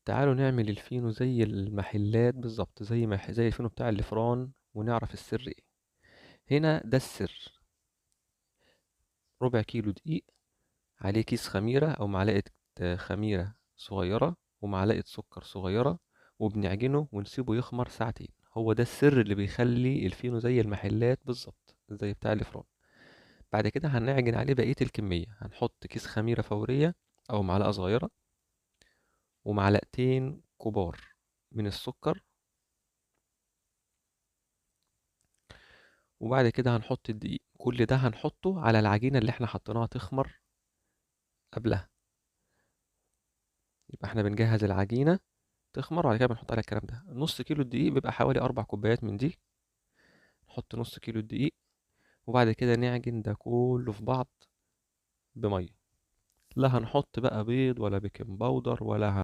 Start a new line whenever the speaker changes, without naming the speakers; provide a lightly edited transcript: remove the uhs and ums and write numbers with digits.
تعالوا نعمل الفينو زي المحلات بالظبط، زي ما زي الفينو بتاع الفران، ونعرف السر ايه. هنا ده السر: ربع كيلو دقيق عليه كيس خميرة أو معلقة خميرة صغيرة ومعلقة سكر صغيرة، وبنعجنه ونسيبه يخمر ساعتين. هو ده السر اللي بيخلي الفينو زي المحلات بالظبط، زي بتاع الفران. بعد كده هنعجن عليه بقية الكمية، هنحط كيس خميرة فورية أو معلقة صغيرة ومعلقتين كبار من السكر، وبعد كده هنحط الدقيق. كل ده هنحطه على العجينة اللي احنا حطيناها تخمر قبلها. يبقى احنا بنجهز العجينة تخمر وبعد كده بنحط عليها الكلام ده. نص كيلو الدقيق بيبقى حوالي 4 كوبايات من دي، نحط نص كيلو الدقيق، وبعد كده نعجن ده كله في بعض بمية. لا هنحط بقى بيض ولا baking powder ولا